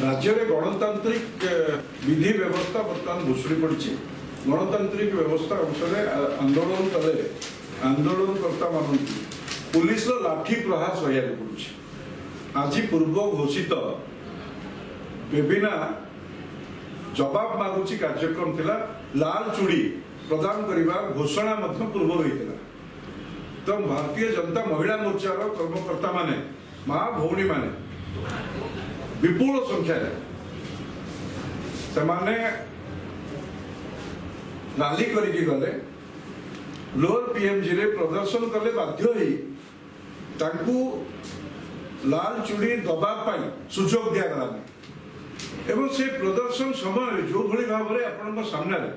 ରାଜ୍ୟରେ ଗଣତାନ୍ତ୍ରିକ ବିଧି ବ୍ୟବସ୍ଥା ବର୍ତ୍ତମାନ ଭୁଷୁଡ଼ି ପଡ଼ିଛି। ଗଣତାନ୍ତ୍ରିକ ବ୍ୟବସ୍ଥା ଅନୁସାରେ ଆନ୍ଦୋଳନ କଲେ ଆନ୍ଦୋଳନକର୍ତ୍ତାମାନଙ୍କୁ ପୁଲିସର ଲାଠି ପ୍ରହାର ସହିବାକୁ ପଡୁଛି। ଆଜି ପୂର୍ବ ଘୋଷିତ ବେବିନା ଜବାବ ମାଗୁଛି କାର୍ଯ୍ୟକ୍ରମ ଥିଲା। ଲାଲ ଚୁଡ଼ି ପ୍ରଦାନ କରିବା ଘୋଷଣା ମଧ୍ୟ ପୂର୍ବରୁ ହେଇଥିଲା। ତ ଭାରତୀୟ ଜନତା ମହିଳା ମୋର୍ଚ୍ଚାର କର୍ମକର୍ତ୍ତାମାନେ, ମା ଭଉଣୀମାନେ ବିପୁଳ ସଂଖ୍ୟାରେ ସେମାନେ ରାଲି କରିକି ଗଲେ, ଲୋଅର ପିଏମଜିରେ ପ୍ରଦର୍ଶନ କଲେ। ବାଧ୍ୟ ହେଇ ତାଙ୍କୁ ଲାଲ ଚୁଡ଼ି ଦବା ପାଇଁ ସୁଯୋଗ ଦିଆଗଲା ନାହିଁ ଏବଂ ସେ ପ୍ରଦର୍ଶନ ସମୟରେ ଯେଉଁଭଳି ଭାବରେ ଆପଣଙ୍କ ସାମ୍ନାରେ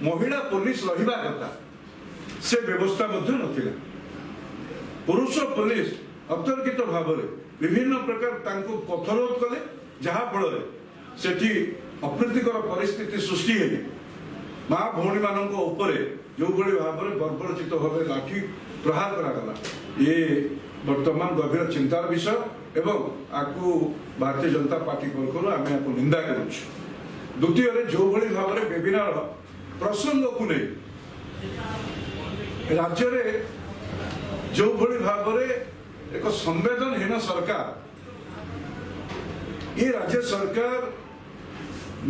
ମହିଳା ପୋଲିସ ରହିବା କଥା, ସେ ବ୍ୟବସ୍ଥା ମଧ୍ୟ ନଥିଲା। ପୁରୁଷ ପୋଲିସ ଅତର୍କିତ ଭାବରେ ବିଭିନ୍ନ ପ୍ରକାର ତାଙ୍କୁ ପଥରୋଧ କଲେ, ଯାହା ଫଳରେ ସେଠି ଅପ୍ରୀତିକର ପରିସ୍ଥିତି ସୃଷ୍ଟି ହେଇ ମା ଭଉଣୀମାନଙ୍କ ଉପରେ ଯେଉଁଭଳି ଭାବରେ ବର୍ବରଚିତ ଭାବେ ଲାଠି ପ୍ରହାର କରାଗଲା, ଏ ବର୍ତ୍ତମାନ ଗଭୀର ଚିନ୍ତାର ବିଷୟ ଏବଂ ଆକୁ ଭାରତୀୟ ଜନତା ପାର୍ଟି ପକ୍ଷରୁ ଆମେ ଆକୁ ନିନ୍ଦା କରୁଛୁ। ଦ୍ୱିତୀୟରେ, ଯେଉଁଭଳି ଭାବରେ ବେବିନାର ପ୍ରସଙ୍ଗକୁ ନେଇ ରାଜ୍ୟରେ ଯେଉଁଭଳି ଭାବରେ ଏକ ସମ୍ବେଦନହୀନ ସରକାର, ଏ ରାଜ୍ୟ ସରକାର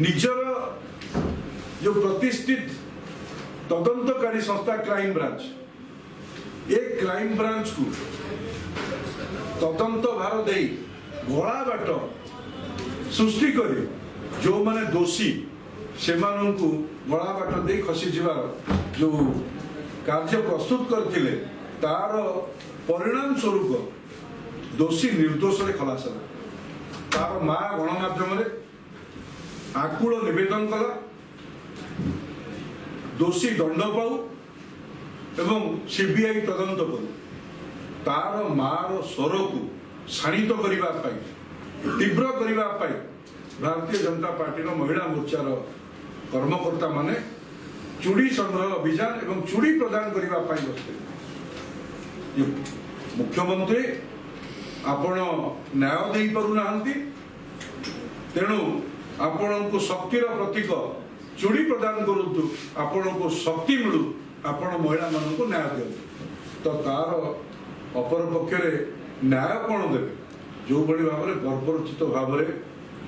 ନିଜର ଯୋଉ ପ୍ରତିଷ୍ଠିତ ତଦନ୍ତକାରୀ ସଂସ୍ଥା କ୍ରାଇମ ବ୍ରାଞ୍ଚ, ଏ କ୍ରାଇମ ବ୍ରାଞ୍ଚକୁ ତଦନ୍ତ ଭାର ଦେଇ ଗଳା ବାଟ ସୃଷ୍ଟି କରି ଯେଉଁମାନେ ଦୋଷୀ ସେମାନଙ୍କୁ ଗଳା ବାଟ ଦେଇ ଖସିଯିବାର ଯୋଉ କାର୍ଯ୍ୟ ପ୍ରସ୍ତୁତ କରିଥିଲେ, ତାର ପରିଣାମ ସ୍ୱରୂପ ଦୋଷୀ ନିର୍ଦ୍ଦୋଷରେ ଖଲାସ ହେଲା। ତାର ମା ଗଣମାଧ୍ୟମରେ ଆକୁଳ ନିବେଦନ କଲା, ଦୋଷୀ ଦଣ୍ଡ ପାଉ ଏବଂ ସିବିଆଇ ତଦନ୍ତ କରୁ। ତାର ମାର ସ୍ୱରକୁ ଶାଣିତ କରିବା ପାଇଁ, ତୀବ୍ର କରିବା ପାଇଁ ଭାରତୀୟ ଜନତା ପାର୍ଟିର ମହିଳା ମୋର୍ଚ୍ଚାର କର୍ମକର୍ତ୍ତାମାନେ ଚୁଡ଼ି ସଂଗ୍ରହ ଅଭିଯାନ ଏବଂ ଚୁଡ଼ି ପ୍ରଦାନ କରିବା ପାଇଁ ବସିଥିଲେ। ଯେ ମୁଖ୍ୟମନ୍ତ୍ରୀ, ଆପଣ ନ୍ୟାୟ ଦେଇପାରୁନାହାନ୍ତି, ତେଣୁ ଆପଣଙ୍କୁ ଶକ୍ତିର ପ୍ରତୀକ ଚୁଡ଼ି ପ୍ରଦାନ କରନ୍ତୁ, ଆପଣଙ୍କୁ ଶକ୍ତି ମିଳୁ, ଆପଣ ମହିଳାମାନଙ୍କୁ ନ୍ୟାୟ ଦିଅନ୍ତୁ। ତ ତାର ଅପରପକ୍ଷରେ ନ୍ୟାୟ କ'ଣ ଦେବେ? ଯେଉଁଭଳି ଭାବରେ ବର୍ବରୋଚିତ ଭାବରେ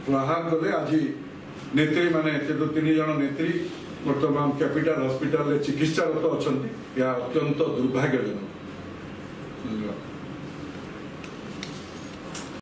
ପ୍ରହାର କଲେ, ଆଜି ନେତ୍ରୀମାନେ, ସେ ଯୋଉ ତିନି ଜଣ ନେତ୍ରୀ ବର୍ତ୍ତମାନ କ୍ୟାପିଟାଲ ହସ୍ପିଟାଲରେ ଚିକିତ୍ସାରତ ଅଛନ୍ତି, ଏହା ଅତ୍ୟନ୍ତ ଦୁର୍ଭାଗ୍ୟଜନକ। ଧନ୍ୟବାଦ।